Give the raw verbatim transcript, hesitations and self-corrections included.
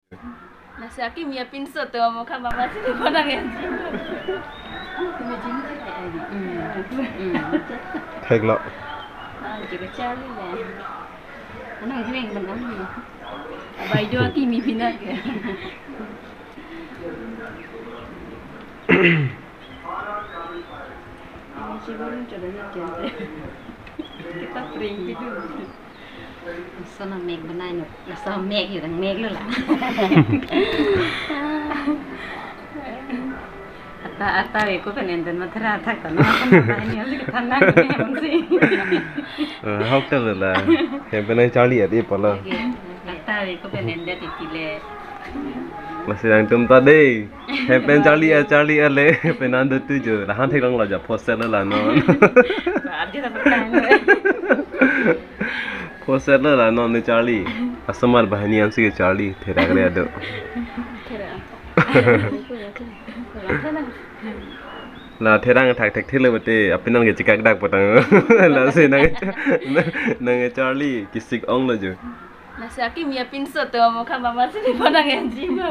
Lasi akimi apinso to mo kha mama si ko nang enji. Thek lo. Ah, juga cari ya. Anang hiring benang ni. Abai jo akimi bina ke. Ini sih baru coba ya, Jen. Kita prank gitu. Laso nangmek benai no. Laso mek yo, nangmek lo la. Ata, ata ave ko pen endet mathera thak ta na. Laso nangmek ni asik than nang ni si. Eh, hok ta lo la. Hem pen nangcharli adi pala. Ata ave ko pen endet iti le. Masih yang tum tadi. Hem pen charli a, charli ale. Hem pen ando tu jo. Lahan thek long lo ja. Poster lo la non. Adi ta pernah. Poster lo la non ne charli. Asomar bahani ansi ke charli. Therak re ado. Therak. La therang thak thek thelo bete. Apinan ke chikak dak patang. Lasi nang, nangcharli kisik ong lo jo. Lasi akimi apinso to mo kha mama si ko nang enji mo.